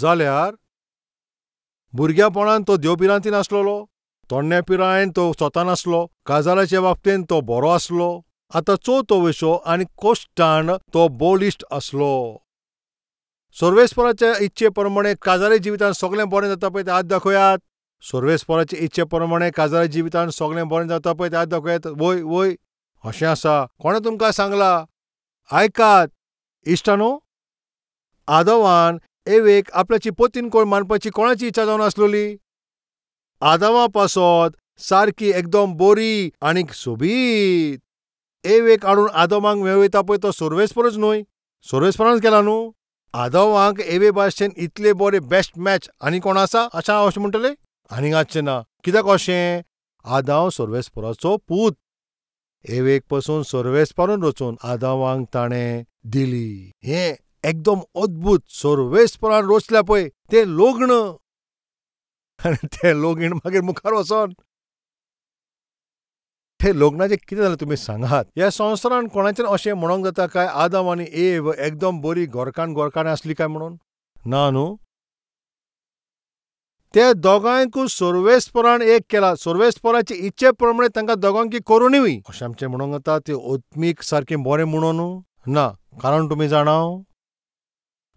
जाल्यार भुरग्यापणान तो देवभिरांतीन आसलेलो, तोण्ण्या पिरायेन तो स्वता नासलो, काजाराचे बाबतीन तो बरो आसलो. आतां चवथो विशो आनी कोश्टान तो बोलिश्ट आसलो. सर्वेस्पराच्या इच्छे प्रमाणे काजारी जिवितान सगळें बरें जाता पळय तें हात दाखयात. सर्वेस्पराचे इच्छे प्रमाणे काजारी जिवितान सगळें बरें जाता पळय तें हात दाखयात. वय वय अशें आसा. कोणें तुमकां सांगलां? आयकात इश्टानो, आदवान एवेक आपल्याची पतीन कोण मानपाची कोणाची इच्छा जावन आसलेली? आदवा पासत सारकी एकदम बरी आनीक सोबीत एवेक हाडून आदमाक मेळयता पळय तो सर्वेस्परच न्हय, सर्वेस्परानच केला न्हू. आदवांक एवे भाशेन इतले बरे बेस्ट मॅच आनी कोण आसा अशें हांव अशें म्हणटलें? आनीक आसचें ना. कित्याक अशें? आदांव सर्वेस्पराचो पूत. एवेक पसून सर्वेस्परान रचून आदावांक ताणें दिली. हें एकदम अद्भुत. सर्वेस्परान रचल्या पळय तें लग्न, आनी तें लगीन मागीर मुखार वचोन तें लग्नाचें कितें जालें तुमी सांगात. ह्या संवसारान कोणाच्यान अशें म्हणोंक जाता काय आदम आनी एव एकदम बरी घरकान्न घरकान्न आसली काय म्हणून? ना न्हू. ते दोगांयकूय सर्वेस्परान एक केला. सर्वेस्पराचे इच्छे प्रमाणे तांकां दोगांकी करुनूय अशें आमचें म्हणोंक जाता ते आत्मीक सारकें बरें म्हणून ना. कारण तुमी जाणाव,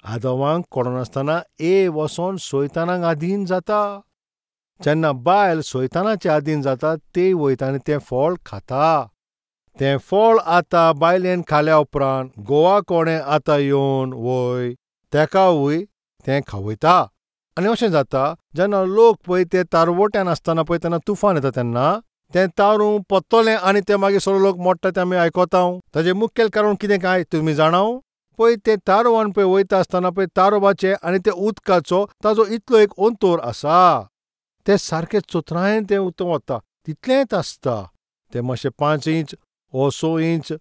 आदवांक कळनासतना एव वचोन सैतानाक आधीन जाता. जेन्ना बायल सैतानाचे आधीन जाता ते वयता आनी तें फळ खाता. तें फळ आतां बायलेन खाल्या उपरांत गोवा कोणें आतां येवन वय तेकावूय तें खावयता. आनी अशें जाता जेन्ना लोक पळय ते तारवट्यान आसतना पळय तेन्ना तुफान येता तेन्ना तें तारूं पत्तलें आनी तें मागीर सगळे लोक मोडटा तें आमी आयकता. ताजें मुखेल कारण कितें काय तुमी जाणाव? पळय तें तारवान पळय वयता आसतना पळय तारवाचें आनी त्या उदकाचो ताजो इतलो एक अंतर आसा. तें सारकें चतुरायेन तें उदक वता तितलेंच आसता. तें मातशें 5 इंच वो 6 इंच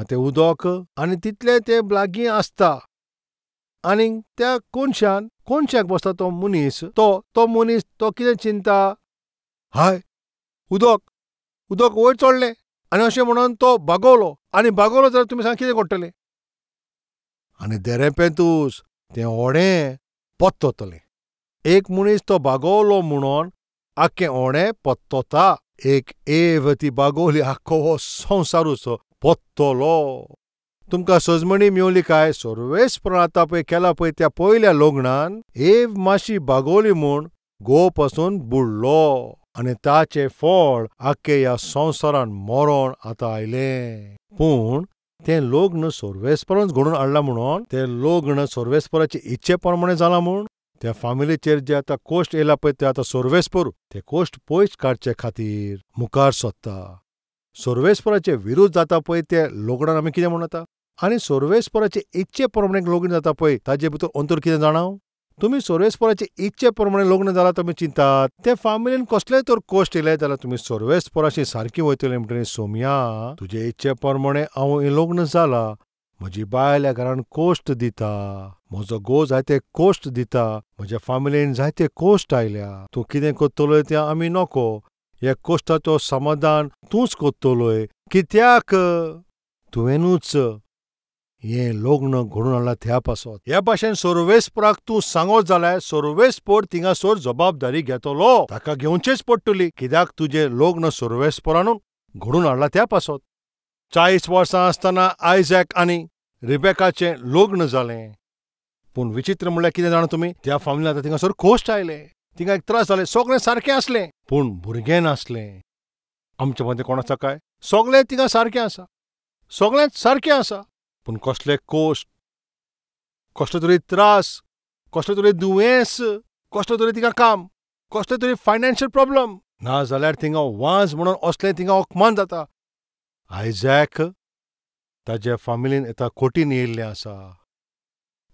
तें उदक आनी तितलें तें लागीं आसता. आनी त्या कोनशान कोनशाक बसता तो मनीस, तो मनीस तो कितें चिंता, हाय उदक उदक वयर चडलें आनी अशें म्हणून तो बागवलो. आनी बागवलो जाल्यार तुमी सांग कितें करतले? आनी देरेपेंतूस तें होडें पत्ततलें. एक मनीस तो बागवलो म्हणून आख्खें होडें पत्तता. एक एव ती बागवली आख्खो हो संवसारूच पत्तलो. तुमकां सजमणी मेवली काय? सर्वेस्परान आतां पळय केला पळय त्या पयल्या लग्नान एव मातशी बागवली म्हूण घोव पासून बुडलो आनी ताचें फळ आख्खे ह्या संवसारान मरण आतां आयलें. पूण तें लग्न सर्वेस्परानच घडोवन हाडलां म्हणून, तें लग्न सर्वेस्पराचे इच्छे प्रमाणे जालां म्हूण त्या फामिलीचेर जे आतां कोश्ट येयला पळय ते आतां सर्वेस्पर ते कोश्ट पयस काडचे खातीर मुखार सोदता. सर्वेस्पराचे विरुद्ध जाता पळय ते लग्नान आमी कितें म्हणून आतां? आनी सर्वेस्पराचे इच्छे प्रमाणे लग्न जाता पळय ताजे भितर अंतर कितें जाणाव? तुमी सर्वेस्पराचे इच्छे प्रमाणे लग्न जालां तुमी चिंतात ते फामिलीन कसलेय तर कोश्ट येयले जाल्यार तुमी सर्वेस्पराशी सारकी वयतले म्हणटली सोमया तुजे इच्छे प्रमाणे हांव हें लग्न जाला, म्हजी बायल ह्या घरान कोश्ट दिता, म्हजो घोव जायते कोश्ट दिता, म्हज्या फामिलीन जायते कोश्ट आयल्या, तूं कितें करतलोय तें आमी नको, ह्या कोश्टाचो समाधान तूंच करतलोय, कित्याक तुवेंनूच हें लग्न घडोवन हाडलां त्या पासत. ह्या भाशेन सर्वेस्पराक तूं सांगत जाल्यार सर्वेस्पर थिंगासर जबाबदारी घेतलो, ताका घेवचेच पडटली, कित्याक तुजें लग्न सर्वेस्परानूच घडोवन हाडलां त्या पासत. 40 वर्सां आसतना आयजॅक आनी रिबेकाचें लग्न जालें. पूण विचित्र म्हणल्यार कितें जाणा तुमी, त्या फामिलीन आतां थिंगासर कोश्ट आयले, थिंगा एक त्रास जाले, सगळें सारकें आसलें पूण भुरगें नासलें. आमचे मदें कोण आसा काय? सगळें थिंगा सारकें आसा, सगळेंच सारकें आसा, पूण कसले कोश्ट, कसलो तरी त्रास, कसलो तरी दुयेंस, कसलो तरी थिंगा काम, कसलो तरी फायनान्शियल प्रॉब्लम, ना जाल्यार थिंगा वाज म्हणून असलें थिंगा अपमान जाता. आयजॅक ताज्या फामिलीन आतां कोटीन येयल्लें आसा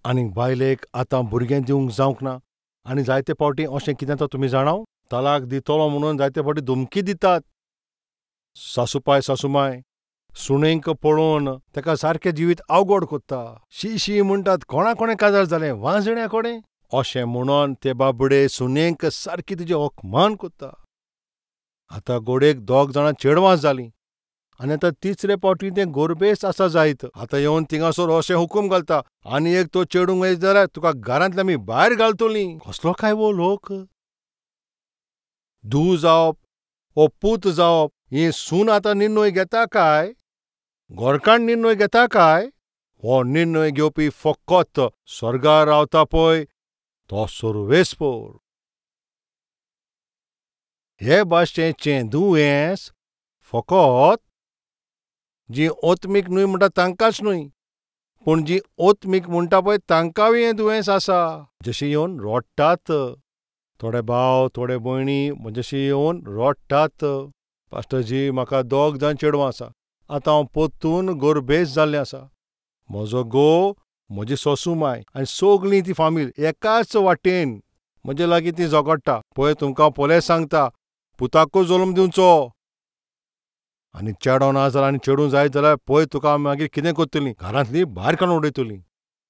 आनी बायलेक आतां भुरगें दिवंक जावंक ना. आनी जायते फावटी अशें कितें जाता तुमी जाणाव, तलाक दितलो म्हणून जायते फावटी धमकी दितात. सासूपाय सासूमाय सुणेंक पळोवन ताका सारकें जिवीत अवघड कोत्ता, शी शी म्हणटात, कोणा कोणें काजार जालें वाजण्या कोणें अशें म्हणून ते बाबडे सुनेंक सारकी तुजें अपमान कोत्ता. आतां गोडेक 2 जाणां चेडवां जालीं आनी आतां तिसरे पावटी तें गोरबेस आसा जायत. आतां येवन थिंगासर अशें हुकूम घालता आनी एक तो चेडूंक वयत जाल्यार तुका घरांतल्यान आमी भायर घालतलीं. कसलो काय वो लोक? धूव जावप वो पूत जावप ही सून आतां निर्णय घेता काय घरकान्न निर्णय घेता काय? हो निर्णय घेवपी फकत स्वर्गार रावता पळय तो सर्वेस्पोर. हे भाशेचें दुयेंस फकत जीं ओत्मीक न्हय म्हणटा तांकांच न्हय, पूण जीं ओत्मीक म्हणटा पळय तांकांय हें दुयेंस आसा. जशें येवन रडटात थोडे भाव थोडे भयणी म्हजेशी येवन रडटात, पास्टरजी म्हाका 2 जाण चेडवां आसा, आतां हांव परतून गोरबेस जाल्लें आसा. म्हजो घोव, म्हजी सोसूमाय आनी सगळीं ती फामील एकाच वाटेन म्हजे लागीं ती झगडटा. पळय तुमकां पयलें सांगता, पुताकूच जल्म दिवचो आनी चेडो ना जाल्यार आनी चेडूं जायत जाल्यार पळय तुका मागीर कितें करतलीं, घरांतलीं भायर काडून उडयतलीं.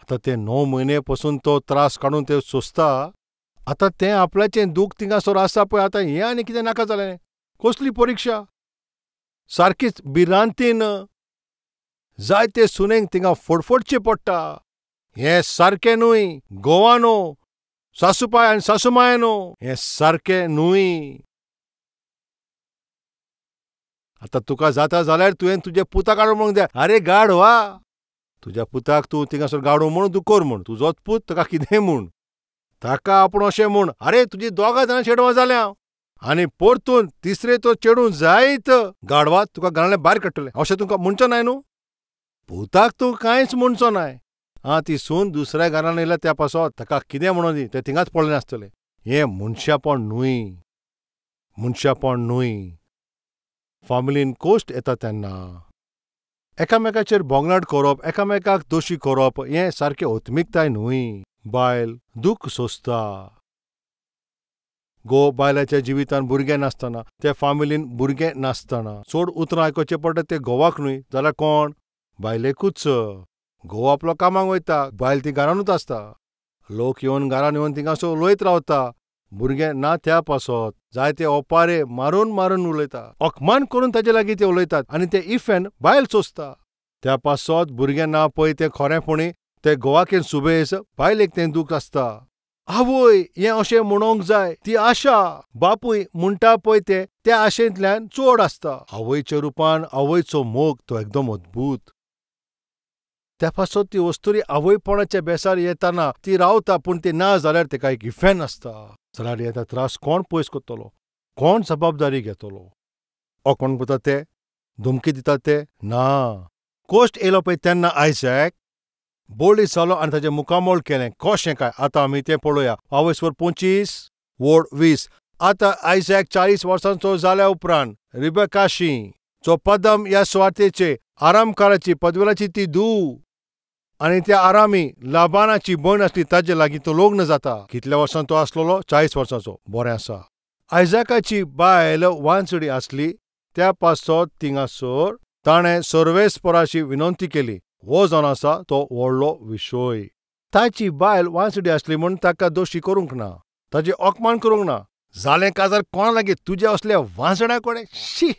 आतां ते 9 म्हयने पसून तो त्रास काडून ते सोंसता. आतां तें आपल्याचें दूख थिंगासर आसा पळय. आतां हें आनी कितें नाका जालें? कसली परिक्षा? सारकीच भिरांतीन जायते सुनेक थिंगा फडफडचें पडटा. हें सारकें न्हय घोवानो, सासूपाय आनी सासूमायनो, हें सारकें न्हय. आतां तुका जाता जाल्यार तुवें तुज्या पुताक हाडून म्हणूंक जाय, आरे गाडवा, तुज्या पुताक तूं थिंगासर गाडो म्हूण तूं कर म्हूण, तुजोच पूत ताका कितेंय म्हूण, ताका आपूण अशें म्हूण, आरे तुजी 2 जाणां चेडवां जाल्या आनी परतून तिसरे तो चेडूं जायत गाडवा तुका घरांतल्यान भायर काडटलें, अशें तुका म्हणचो नाय न्हू? पुताक तूं कांयच म्हणचो नाय. आं, ती सून दुसऱ्या घरान येयल्या त्या पासत ताका कितें म्हणून दी, तें थिंगाच पडलें आसतलें. हें मनशापण न्हय, मनशापण न्हय. फामिलीन कोश्ट येता तेन्ना एकामेकाचेर बोंगलाट करप, एकामेकाक दोशी करप हें सारकें ओत्मिकताय न्हय. बायल दूख सोंसता. घोव बायलाच्या जिवितान भुरगें नासतना, त्या फामिलीन भुरगें नासतना चड उतरां आयकुचें पडटा तें घोवाक न्हय जाल्यार कोण? बायलेकूच. घोव आपलो कामाक वयता, बायल ती घरानूच आसता. लोक येवन घरान येवन थिंगासर उलयत रावता. भुरगें ना त्या पासत जायते ओपारे मारून मारून उलयता, अपमान करून ताजे लागीं ते उलयतात आनी ते इफेन बायल सोंसता. त्या पासत भुरगें ना पळय तें खरेंपणी ते घोवाक सुबेज, बायलेक तें दूख आसता. आवय हें अशें म्हणोंक जाय ती आशा, बापूय म्हणटा पळय तें त्या आशेंतल्यान चड आसता. आवयच्या रुपान आवयचो मोग तो एकदम अद्भूत. त्या पासत ती वस्तुरी आवयपणाच्या बेसार येताना ती रावता, पूण ती ना जाल्यार ताका एक इफेन आसता. जाल्यार येता त्रास कोण पयस करतलो? कोण जबाबदारी घेतलो? कोण करता ते? धमकी दिता ते? ना. कोश्ट येयलो पळय तेन्ना आयजॅक बोळी जालो आनी ताचें मुखामोळ केलें. कशें काय? आतां आमी तें पळोवया. आवयसवर 25:20. आतां आयजॅक 40 वर्सांचो जाल्या उपरांत रिबेकाशी जो पदम ह्या सुवातेचे आरामकाराची पदवेलाची ती धूव आनी त्या आरामी लाबानाची भयण आसली ताजे लागीं तो लग्न जाता. कितल्या वर्सां तो आसलेलो? 40 वर्सांचो. बरें आसा. आयजॅकाची बायल वांचडी आसली. त्या पासत थिंगासर ताणें सर्वेस्पराशी विनंती केली. हो जावन आसा तो व्हडलो विशय. ताची बायल वांचडी आसली म्हूण ताका दोशी करूंक ना, ताजें अपमान करूंक ना. जालें काजार कोणा लागीं? तुज्या असल्या वांचड्या कडेन? शी!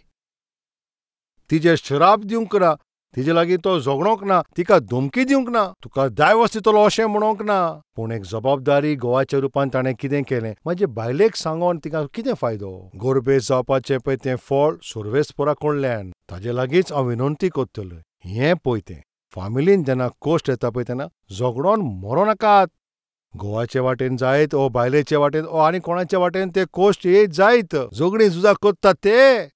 तिजेर श्राप दिवंक ना, तिजे लागीं तो झगडोंक ना, तिका धमकी दिवंक ना, तुका दायवस दितलो अशें म्हणोंक ना. पूण एक जबाबदारी घोवाच्या रुपान ताणें कितें केलें? म्हजे बायलेक सांगोन तिका कितें फायदो? गोरबेस जावपाचें पळय तें फळ सर्वेस्परा कडल्यान. ताजे लागींच हांव विनंती करतलें. हें पळय तें फामिलीन जेन्ना कोश्ट येता पळय तेन्ना झगडोन मरों नाकात. घोवाचे वाटेन जायत ओ बायलेचे वाटेन ओ आनी कोणाचे वाटेन ते कोश्ट येत जायत. झगडीं झुजां करतात ते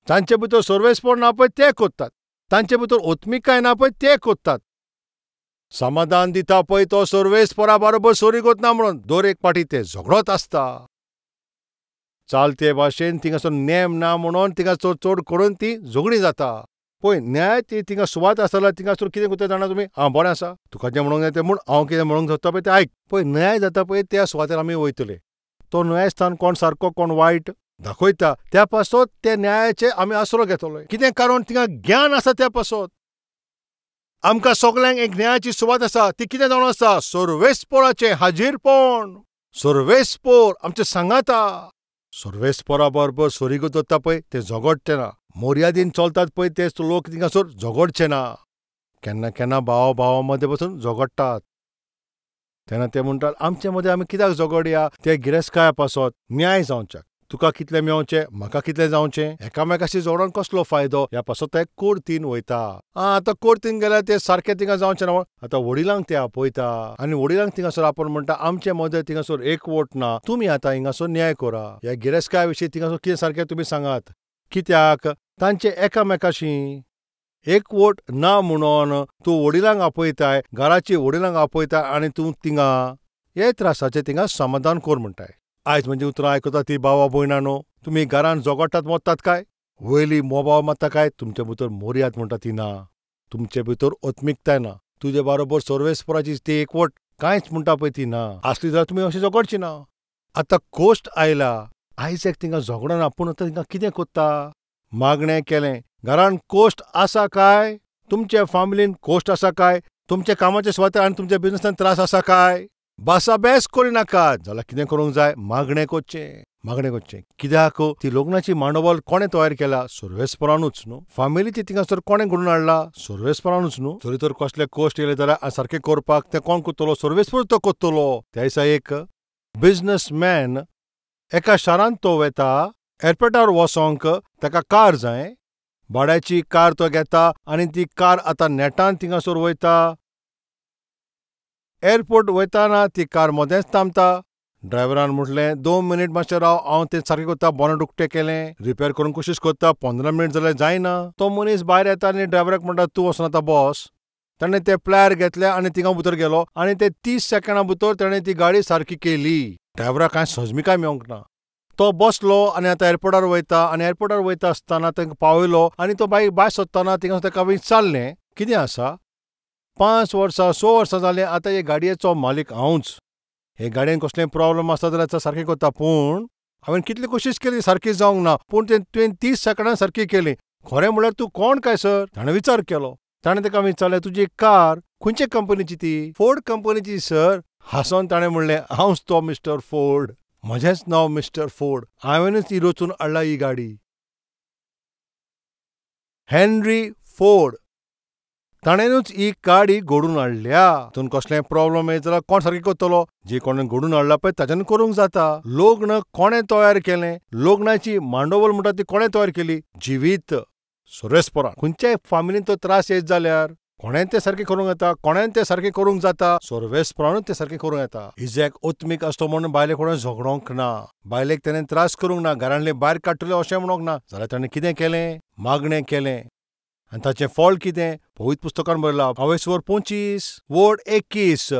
तांचे भितर सर्वेस्पण ना पळय ते करतात, तांचे भितर ओत्मिकाय ना पळय ते करतात. समाधान दिता पळय तो सर्वेस्परा बरोबर सोरी कोतना म्हणून दर एक पाटी ते झगडत आसता. चालते भाशेन थिंगासर नेम ना म्हणून थिंगा चड चड करून ती झगडीं जाता. पळय न्याय ती थिंगा सुवात आसता जाल्यार थिंगासर कितें करता जाणा तुमी? आं बरें आसा, तुका जें म्हणूंक जाय तें म्हूण, हांव कितें म्हणूंक सोदता पळय तें आयक. पळय न्याय जाता पळय त्या सुवातेर आमी वयतले. तो न्यायस्थान कोण सारको कोण वायट दाखयता त्या पासत त्या न्यायाचे आमी आसरो घेतले. कितें कारण थिंगा ज्ञान आसा. त्या पासत आमकां सगल्यांक एक न्यायाची सुवात आसा. ती कितें जावन आसा? सर्वेस्पराचें हाजीरपण. सर्वेस्पोर आमचें सांगाता. सर्वेस्परा बरोबर सोरीगो दवरता पळय तें झगडटे ना. मोर्यादीन चलतात पळय ते लोक थिंगासर झगडचे ना. केन्ना केन्ना भावा भावा मदें पसून झगडटात. तेन्ना ते म्हणटात आमचे मदें आमी कित्याक झगडया, ते गिरेस्तकाया पासत न्याय जावच्याक, तुका कितलें मेवचें म्हाका कितलें जावचें, एकामेकाशी झगडोन कसलो फायदो, ह्या पासत ते कोर्तीन वयता. आं आतां कोर्तीन गेल्यार ते सारकें थिंगा जावचें ना. आतां वडिलांक ते आपयता आनी वडिलांक थिंगासर आपोवन म्हणटा आमचे मदें थिंगासर एकवट ना, तुमी आतां हिंगासर न्याय करा. ह्या गिरेस्तकाया विशीं थिंगासर कितें सारकें तुमी सांगात, कित्याक तांचे एकामेकाशी एकवट ना म्हणून तूं वडिलांक आपयताय, घराची वडिलांक आपयताय आनी तूं थिंगा हे त्रासाचें थिंगा समाधान कर म्हणटाय. आयज म्हणजे उतरां आयकता ती भावा भयणानो, तुमी घरान झगडटात मोत्तात काय, वयली मोबाव मारता काय, तुमचे भितर मोर्याद म्हणटा ती ना, तुमचे भितर आत्मिकताय ना, तुजे बारोबर सर्वेस्पराची ती एकवट कांयच म्हणटा पळय ती ना आसली जाल्यार तुमी अशी झगडची ना. आतां कोश्ट आयला, आयज एक थिंगा झगडना, पूण आतां थिंगा कितें कोत्ता, मागणें केलें, घरान कोश्ट आसा काय, तुमचे फामिलीन कोश्ट आसा काय, तुमच्या कामाच्या सुवातेर आनी तुमच्या बिजनसान त्रास आसा काय, भासाभेस करिनाकात जाल्यार कितें करूंक जाय, मागणें करचें, मागणें करचें. कित्याक ती लग्नाची मांडवल कोणें तयार केला, सर्वेस्परानूच न्हू. फामिलीची थिंगासर कोणें घडोवन हाडला, सर्वेस्परानूच न्हू. जरी तर कसले कोश्ट येयले जाल्यार सारकें करपाक तें कोण करतलो, सर्वेस्पर तो करतलो. त्या दिसा एक बिजनसमॅन एका शारांत तो वेता, एअरपोर्टार वचोंक ताका कार जाय, भाड्याची कार तो घेता आनी ती कार आतां नेटान थिंगासर वयता. एअरपोर्ट वयताना ती कार मदेंच थांबता. ड्रायव्हरान म्हटलें 2 मिनीट मातशें राव, हांव तें सारकें करता, बोनेट उक्तें केलें, रिपेर करूंक कोशिश करता, 15 मिनीट जाल्यार जायना. तो मनीस भायर येता आनी ड्रायव्हराक म्हणटा तूं वचून आतां बस. ताणें ते प्लायर घेतले आनी थिंगा भितर गेलो आनी ते 30 सेकंडां भितर ताणें ती गाडी सारकी केली. ड्रायव्हराक कांय सजमिकाय मेवंक ना. तो बसलो आनी आतां एअरपोर्टार वयता आनी एअरपोर्टार वयता आसतना तांकां पावयलो आनी तो बाय भायर सोदतना थिंगा ताका विचारलें कितें आसा, 5 वर्सां 6 वर्सां जालीं आतां हे गाडयेचो मालीक हांवूच, हे गाडयेन कसलें प्रॉब्लम आसता जाल्यार सारकें करता, पूण हांवें कितली कोशिश केली सारकी जावंक ना, पूण तें तुवें 30 सेकंडां सारकी केली, खरें म्हणल्यार तूं कोण काय सर? ताणें विचार केलो. ताणें ताका विचारलें तुजी कार खंयचे कंपनीची ती? फोर्ड कंपनीची सर. हांसोन ताणें म्हणलें हांवच तो मिस्टर फोर्ड, म्हजेंच नांव मिस्टर फोर्ड, हांवेंच ही रचून हाडला ही गाडी. हेनरी फोर्ड ताणेंच ही गाडी घडोवन हाडल्या. तितून कसलें प्रॉब्लम येत जाल्यार कोण सारकें करतलो, जे कोणें घडोवन हाडला पळय ताच्यान करूंक जाता. लग्न कोणें तयार केलें, लग्नाची मांडवल म्हणटा ती कोणें तयार केली, जिवीत सर्वेस्परान. खंयच्याय फामिलीन तो त्रास येत जाल्यार कोणें तें सारकें करूंक येता, कोणें तें सारकें करूंक जाता, सर्वेस्परानूच तें सारकें करूंक येता. इजॅक आत्मीक आसलो म्हणून बायलेक कोणें झगडोंक ना, बायलेक ताणें त्रास करूंक ना, घरांतले भायर काडटले अशें म्हणूंक ना, जाल्यार ताणें कितें केलें, मागणें केलें. आनी ताचें फळ कितें, पवित्र पुस्तकान बरयलां, अवेस्वर 25:21,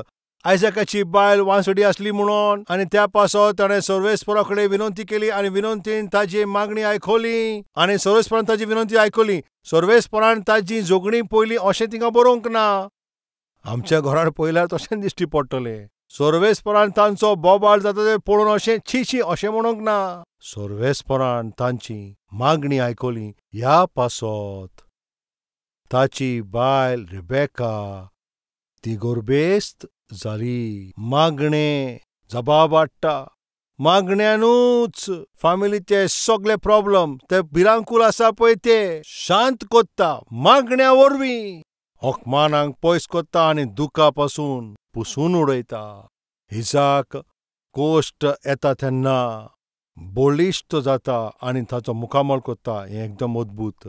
आयजॅकाची बायल वांसडी आसली म्हणून आनी त्या पासत ताणें सर्वेस्परा कडेन विनंती केली आनी विनंतीन ताजी मागणी आयकली आनी सर्वेस्परान ताजी विनंती आयकली. सर्वेस्परान ताजी झगडीं पयलीं अशें थिंगा बरोवंक ना. आमच्या घरान पळयल्यार तशें दिश्टी पडटलें. सर्वेस्परान तांचो बोबाळ जाता तें पळोवन अशें छी छी अशें म्हणूंक ना. सर्वेस्परान तांची मागणी आयकली. ह्या पासत ताची बायल रिबेका ती गोरबेस्त जाली. मागणें जबाब हाडटा. मागण्यानूच फामिलीचे सगळे प्रॉब्लम ते भिरांकूल आसा पळय ते शांत कोत्ता मागण्या वरवीं, अपमानांक पयस कोत्ता आनी दुखा पासून पुसून उडयता. इजाक कोश्ट येता तेन्ना बळिश्ट जाता आनी ताचो मुखामळ कोत्ता. हें एकदम अद्भूत.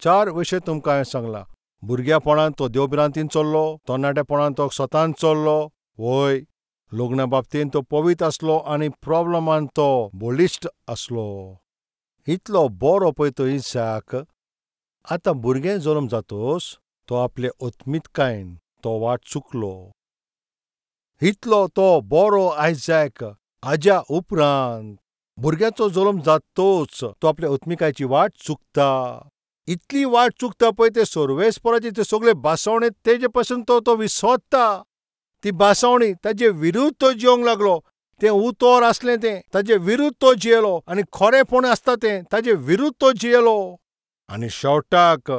4 विशय तुमकां हांवें सांगला. भुरग्यापणांत तो देवभिरांतीन चल्लो, तरणाटेपणांत तो स्वतान चल्लो, वय लग्ना बाबतीन तो पवित्र आसलो आनी प्रॉब्लमान तो बळिश्ट आसलो. इतलो बरो पळय तो इजाक. आतां भुरगें जल्म जातोच तो आपले आत्मिकतायेन तो वाट चुकलो. इतलो तो बरो आयजॅक आज्या उपरांत भुरग्याचो जल्म जातोच तो आपले आत्मिकायेची वाट चुकता. इतली वाट चुकता पळय ते सर्वेस्पराचे ते सगळे भासावणे तेजे पासून तो तो विसरता. ती भासावणी ताजे विरुद्ध तो जिवंक लागलो. तें उतर आसलें तें ताजे विरुद्ध तो जियेलो आनी खरेंपण आसता तें ताजे विरुद्ध तो जियेलो. आनी शेवटाक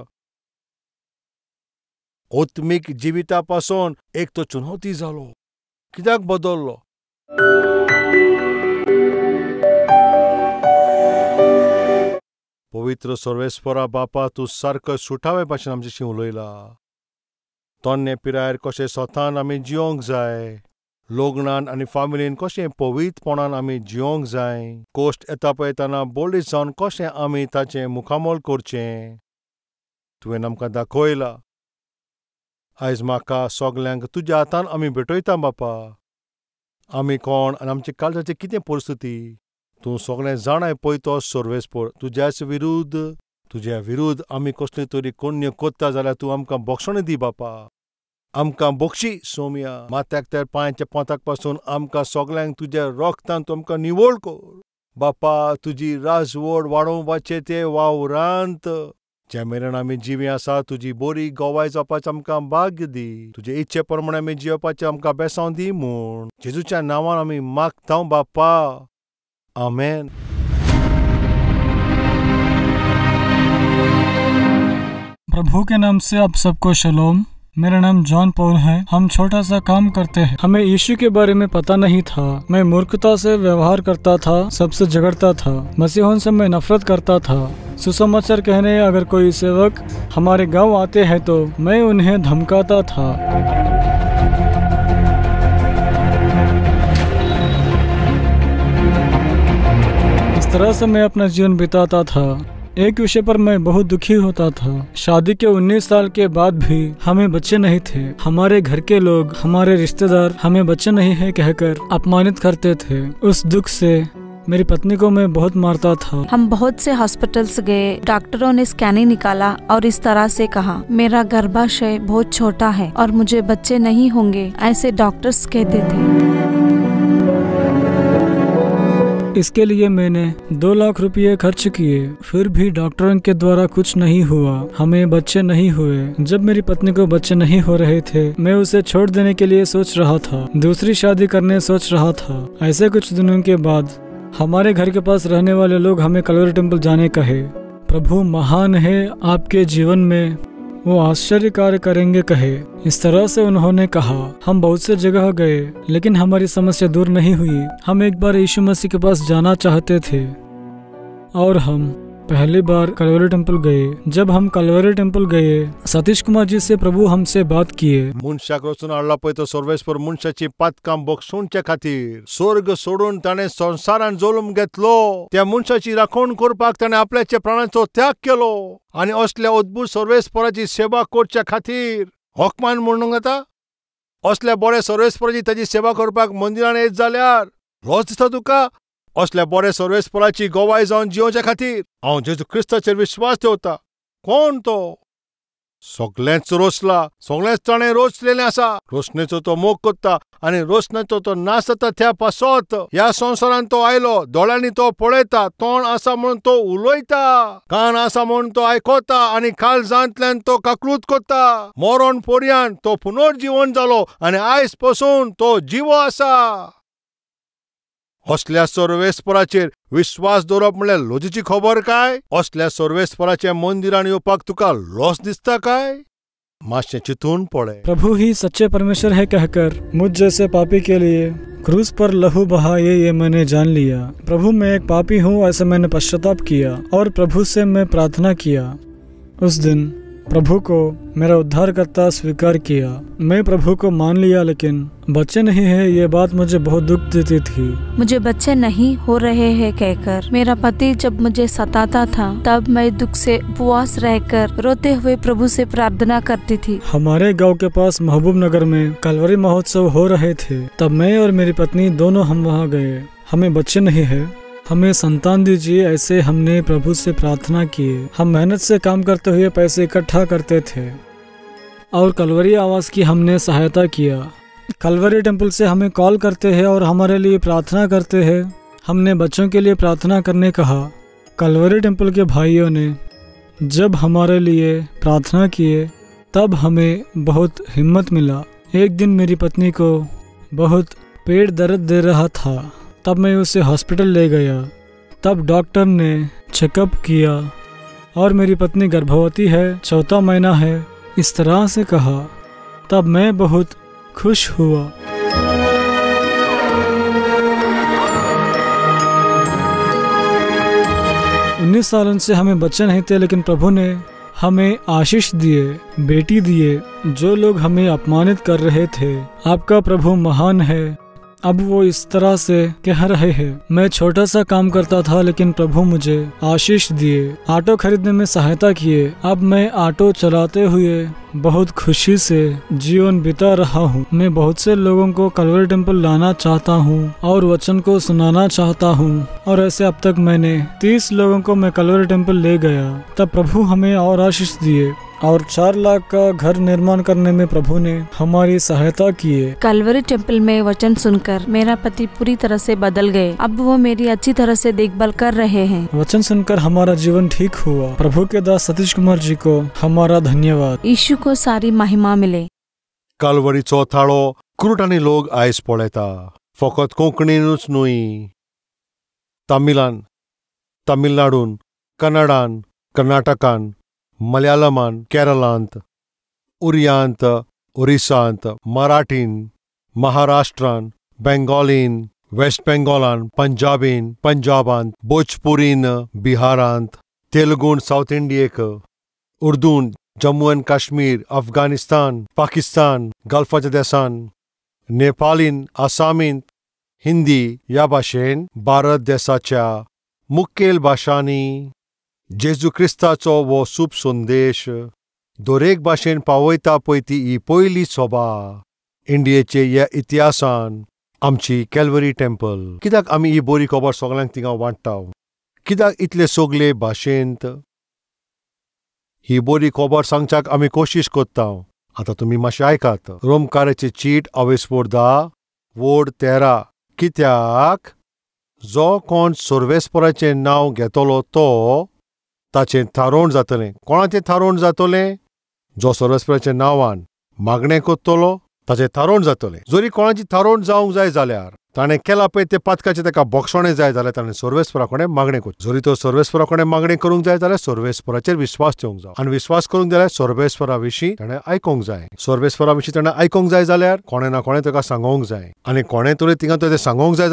आत्मीक जिविता पासून एक तो चुनवती जालो. कित्याक बदल्लो? पवित्र सर्वेस्परा बापा, तूं सारको सुटावे भाशेन आमच्याशी उलयला. तन्ने पिरायेर कशें स्वतान आमी जियोंक जाय, लग्नान आनी फामिलीन कशें पवित्रपणान आमी जियोंक जाय, कोश्ट येता पळयतना बळीस जावन कशें आमी ताचें मुखामोल करचें तुवें आमकां दाखयला. आयज म्हाका सगल्यांक तुज्या हातान आमी भेटयता बापा. आमी कोण आनी आमच्या काळजाची कितें परिस्थिती तूं सगळें जाणाय पळय. तो सर्वेस्पर तुज्याच विरुद्ध, तुज्या विरुद्ध आमी कसली तरी कोण्य कोत्ता जाल्यार तूं आमकां बक्षणी दी बापा. आमकां बक्षी सोमया. माथ्याक तर पांयच्या पोंताक पासून आमकां सगल्यांक तुज्या रोगतान तूं आमकां निवळ कर बापा. तुजी राजवड वाडोवपाचें ते वावरांत जे मेरेन आमी जिवी आसा तुजी बरी गवाय जावपाचें आमकां भाग्य दी. तुजे इच्छे प्रमाणे आमी जियोवपाचें आमकां बेसांव दी म्हूण जेजूच्या नांवान आमी मागता बापा. आमेन. प्रभु के नाम से आप सबको शलोम। मेरा नाम जॉन पॉल है। हम छोटा सा काम करते हैं। हमें यीशु के बारे में पता नहीं था। मैं मूर्खता से व्यवहार करता था, सबसे झगड़ता था, मसीहों से मैं नफरत करता था। सुसमाचार कहने अगर कोई सेवक हमारे गांव आते हैं तो मैं उन्हें धमकाता था। इस तरह से मैं अपना जीवन बिताता था। एक विषय पर मैं बहुत दुखी होता था। शादी के 19 साल के बाद भी हमें बच्चे नहीं थे। हमारे घर के लोग, हमारे रिश्तेदार हमें बच्चे नहीं है कहकर अपमानित करते थे। उस दुख से मेरी पत्नी को मैं बहुत मारता था। हम बहुत से हॉस्पिटल्स गए। डॉक्टरों ने स्कैनिंग निकाला और इस तरह से कहा, मेरा गर्भाशय बहुत छोटा है और मुझे बच्चे नहीं होंगे, ऐसे डॉक्टर्स कहते थे। इसके लिए मैंने 2 लाख रुपये खर्च किए, फिर भी डॉक्टरों के द्वारा कुछ नहीं हुआ। हमें बच्चे नहीं हुए। जब मेरी पत्नी को बच्चे नहीं हो रहे थे, मैं उसे छोड़ देने के लिए सोच रहा था, दूसरी शादी करने सोच रहा था। ऐसे कुछ दिनों के बाद हमारे घर के पास रहने वाले लोग हमें कलवरी टेम्पल जाने कहे। प्रभु महान है, आपके जीवन में वो आश्चर्य कार्य करेंगे कहे। इस तरह से उन्होंने कहा। हम बहुत से जगह गए, लेकिन हमारी समस्या दूर नहीं हुई। हम एक बार यीशु मसीह के पास जाना चाहते थे और हम पहली बार कलवरी टेम्पल गए। जब हम कलवरी टेम्पल गए, सतीश कुमार जी से प्रभु हमसे बात किए। मनशाक रचून हाडला पळय तो सर्वेस्पर मनशाची पातकां बक्षोवचे खातीर स्वर्ग सोडून ताणें संवसारान जल्म घेतलो. त्या मनशाची राखण करपाक ताणें आपल्याच्या प्राणाचो त्याग केलो आनी असल्या अद्भुत सर्वेस्पराची सेवा करच्या खातीर हकमान म्हणूंक जाता. असल्या बऱ्या सर्वेस्पराची ताची सेवा करपाक मंदिरान येत जाल्यार लज दिसता तुका? असल्या बऱ्या सर्वेस्पराची गवाय जावन जियोवच्या खातीर हांव जेजू क्रिस्ताचेर विश्वास दवरता. कोण तो? सगळेंच रोसला, सगळेंच ताणें रोचलेलें आसा. रोसणेचो तो मोग करता आनी रोसण्याचो तो नाश जाता. त्या पासत ह्या संवसारान तो आयलो. दोळ्यांनी तो पळयता, तोंड आसा म्हणून तो उलयता, कान आसा म्हणून तो आयकता आनी काळजांतल्यान तो काकलूत करता. मरण पर्यंत तो पुनर्जीवन जालो आनी आयज पसून तो जिवो आसा. असल्या सर्वेस्पराचेर विश्वास दवरप म्हणल्यार लजेची खबर काय? असल्या सर्वेस्पराच्या मंदिरान येवपाक तुका लज दिसता काय? मातशें चिंतून पळय. प्रभु ही सच्चे परमेश्वर है कहकर मुझ जैसे पापी के लिए क्रूस पर लहू बहाए ये मैंने जान लिया। प्रभु मैं एक पापी हूँ ऐसे मैंने पश्चाताप किया और प्रभु से मैं प्रार्थना किया। उस दिन प्रभु को मेरा उद्धारकर्ता स्वीकार किया। मैं प्रभु को मान लिया, लेकिन बच्चे नहीं है ये बात मुझे बहुत दुख देती थी। मुझे बच्चे नहीं हो रहे हैं कहकर मेरा पति जब मुझे सताता था, तब मैं दुख से उपवास रहकर रोते हुए प्रभु से प्रार्थना करती थी। हमारे गांव के पास महबूब नगर में कलवरी महोत्सव हो रहे थे। तब मैं और मेरी पत्नी दोनों हम वहाँ गए। हमें बच्चे नहीं है, हमें संतान दीजिए, ऐसे हमने प्रभु से प्रार्थना की। हम मेहनत से काम करते हुए पैसे इकट्ठा करते थे और कलवरी आवास की हमने सहायता किया। कलवरी टेम्पल से हमें कॉल करते हैं और हमारे लिए प्रार्थना करते हैं। हमने बच्चों के लिए प्रार्थना करने कहा। कलवरी टेम्पल के भाइयों ने जब हमारे लिए प्रार्थना किए तब हमें बहुत हिम्मत मिला। एक दिन मेरी पत्नी को बहुत पेट दर्द दे रहा था, तब मैं उसे हॉस्पिटल ले गया। तब डॉक्टर ने चेकअप किया और मेरी पत्नी गर्भवती है, चौथा महीना है, इस तरह से कहा। तब मैं बहुत खुश हुआ। 19 सालों से हमें बच्चे नहीं थे, लेकिन प्रभु ने हमें आशीष दिए, बेटी दिए। जो लोग हमें अपमानित कर रहे थे, आपका प्रभु महान है। अब वो इस तरह से कह रहे हैं। मैं छोटा सा काम करता था, लेकिन प्रभु मुझे आशीष दिए, ऑटो खरीदने में सहायता किए। अब मैं ऑटो चलाते हुए बहुत खुशी से जीवन बिता रहा हूँ। मैं बहुत से लोगों को कलवरी टेम्पल लाना चाहता हूँ और वचन को सुनाना चाहता हूँ। और ऐसे अब तक मैंने 30 लोगों को मैं कलवरी टेम्पल ले गया। तब प्रभु हमें और आशीष दिए और 4 लाख का घर निर्माण करने में प्रभु ने हमारी सहायता की। कलवरी टेम्पल में वचन सुनकर मेरा पति पूरी तरह से बदल गए। अब वो मेरी अच्छी तरह से देखभाल कर रहे हैं। वचन सुनकर हमारा जीवन ठीक हुआ। प्रभु के दास सतीश कुमार जी को हमारा धन्यवाद। यीशु को सारी महिमा मिले। कालवरीचो थाळो कुरुटांनी लोक आयज पळयता, फकत कोंकणीनूच न्हय, तमिलान, तमिळनाडून, कन्नडान, कर्नाटकान, मलयालमान, केरलांत, उरियांत, ओरिसांत, मराठीन, महाराष्ट्रान, बेंगॉलीन, वेस्ट बेंगॉलान, पंजाबीन, पंजाबांत, भोजपुरीन, बिहारांत, तेलुगून सावथ इंडियेक, उर्दून, जम्मू एंड काश्मीर, अफगाणिस्तान, पाकिस्तान, गल्फाच्या देसान, नेपालीन, आसामीन, हिंदी ह्या भाशेन भारत देसाच्या मुखेल भाशांनी जेजू क्रिस्ताचो हो सूप संदेश दरेक भाशेन पावयता पळय ती ही पयली सभा इंडियेचे ह्या इतिहासान आमची कॅलवरी टेम्पल. कित्याक आमी ही बरी खबर सगळ्यांक थिंगा वांट्टा? कित्याक इतले सगळे भाशेंत ही बरी खबर सांगच्याक आमी कोशिश करता? आतां तुमी मातशें आयकात. रोमकाराची चीट अवेस्पोर 10 वोड 13. कित्याक जो कोण सर्वेस्पराचें नांव घेतलो तो ताचें थारोवण जातलें. कोणाचें थारोवण जातलें? जो सर्वेस्पराच्या नांवान मागणें करतलो ताचें थारोवण जातलें. जरी कोणाची थारोवण जावंक जाय जाल्यार ताणें केलां पळय तें पातकाचें ताका बक्षणें जाय जाल्यार ताणें सर्वेस्परा कडेन मागणें करचें. जरी तो सर्वेस्परा कडेन मागणें करूंक जाय जाल्यार सर्वेस्पराचेर विस्वास ठेवंक जाय आनी विस्वास करूंक जाल्यार सर्वेस्परा विशीं ताणें आयकूंक जाय. सर्वेस्परा विशीं ताणें आयकूंक जाय जाल्यार कोणें ना कोणें ताका सांगोंक जाय आनी कोणें तरी थिंगा तें सांगोंक जाय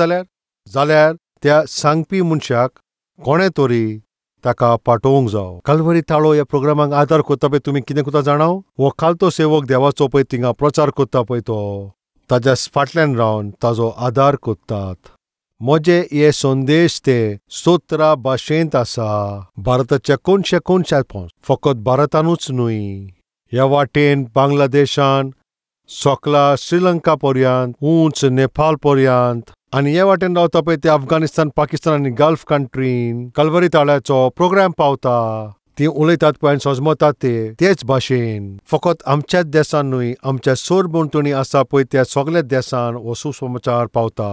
जाल्यार त्या सांगपी मनशाक कोणें तरी ताका पाठोवंक जावो. कालवरी थाळो ह्या प्रोग्रामाक आदार करता पळय तुमी कितें करता जाणाव? हो खालतो सेवक देवाचो पळय थिंगा प्रचार करता पळय तो ताज्या फाटल्यान रावन ताजो आदार करतात. म्हजे हे संदेश ते 17 भाशेंत आसा. भारताच्या कोनशे कोनशात पावस, फकत भारतानूच न्हय, ह्या वाटेन बांगलादेशान, सकला श्रीलंका पर्यंत, उंच नेपाळ पर्यंत आनी हे वाटेन रावता पळय ते अफगाणिस्तान, पाकिस्तान आनी गल्फ कंट्रीन कलवरी ताळ्याचो प्रोग्राम पावता. ती उलयतात पळय आनी सजमतात ते तेच भाशेन. फकत आमच्याच देसान न्हय, आमच्या सरभोंवतणी आसा पळय त्या सगळ्या देसान हो सुसमाचार पावता.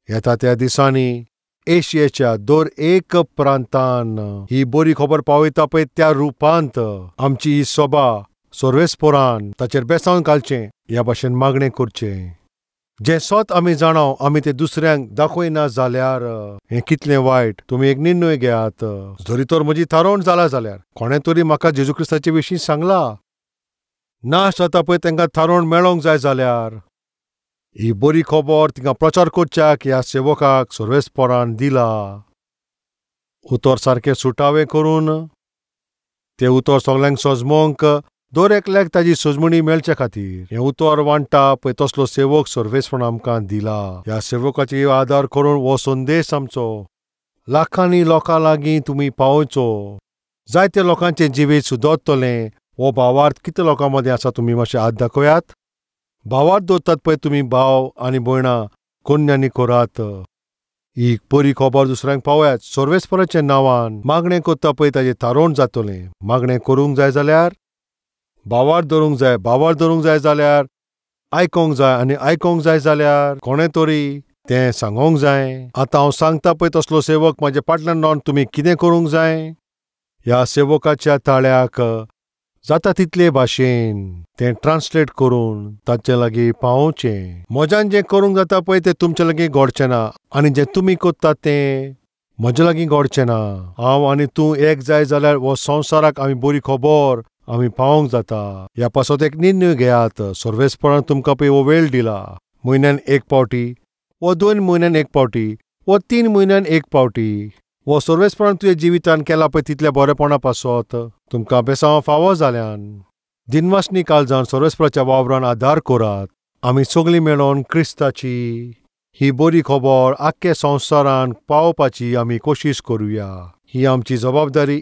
येता त्या दिसांनी एशियेच्या दर एक प्रांतान ही बरी खबर पावयता पळय त्या रुपांत आमची ही सभा सर्वेस्परान ताचेर बेसावन घालचें ह्या भाशेन मागणें करचें. जें सत आमी जाणाव आमी तें दुसऱ्यांक दाखयना जाल्यार हें कितलें वायट. तुमी एक निर्णय घेयात. जरी तर म्हजी थारोवण जाला जाल्यार कोणें तरी म्हाका जेजू क्रिस्ताचे विशीं सांगला ना जाता पळय तांकां थारोवण मेळोंक जाय जाल्यार ही बरी खबर तिंगा प्रचार करच्याक ह्या सेवकाक सर्वेस्परान दिला. उतर सारकें सुटावें करून तें उतर सगल्यांक सजमोंक दर एकल्याक ताजी सजमणी मेळचे खातीर हें उतर वांट्टा पळय तसलो सेवक सर्वेस्परान आमकां दिला. ह्या सेवकाचेर आदार करून हो संदेश आमचो लाखांनी लोकां लागीं तुमी पावोवचो. जायते लोकांचें जिवीत सुदरतलें. हो भावार्थ कितले लोकां मदीं आसा तुमी मातशें हात दाखयात. भावार्थ दवरतात पळय तुमी भाव आनी भयणां कोन्यांनी करात. ही बरी खबर दुसऱ्यांक पावयात. सर्वेस्पराच्या नांवान मागणें करता पळय ताजें थारोवण जातलें. मागणें करूंक जाय जाल्यार भावार्थ धरूंक जाय. भावार्थ धरूंक जाय जाल्यार आयकोंक जाय आनी आयकोंक जाय जाल्यार कोणें तरी तें सांगोंक जाय. आतां हांव सांगता पळय तसलो सेवक म्हाजे फाटल्यान रावन तुमी कितें करूंक जाय. ह्या सेवकाच्या ताळ्याक जाता तितले भाशेन तें ट्रान्सलेट करून तांचे लागीं पावोवचें. म्हज्यान जें करूंक जाता पळय तें तुमचे लागीं घडचें ना आनी जें तुमी करतात तें म्हजे लागीं घडचें ना. हांव आनी तूं एक जाय जाल्यार हो संवसाराक आमी बरी खबर आमी पावोवंक जाता. ह्या पासत एक निर्णय घेयात. सर्वेस्परान तुमकां पळय हो वेळ दिला. म्हयन्यान एक पावटी वा 2 म्हयन्यान एक पावटी वा 3 म्हयन्यान एक पावटी वो सर्वेस्परान तुज्या जिवितान केला पळय तितल्या बरेपणा पासत तुमकां बेसांव फावो जाल्यान दिनवासनी काळजान सर्वेस्पराच्या वावरान आदार करात. आमी सगळीं मेळोन क्रिस्ताची ही बरी खबर आख्खे संवसारान पावोवपाची आमी कोशिश करुया. ही आमची जबाबदारी.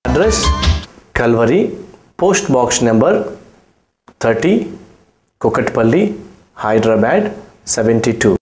Address Calvary, post box number 30, Kukatpally, Hyderabad 72.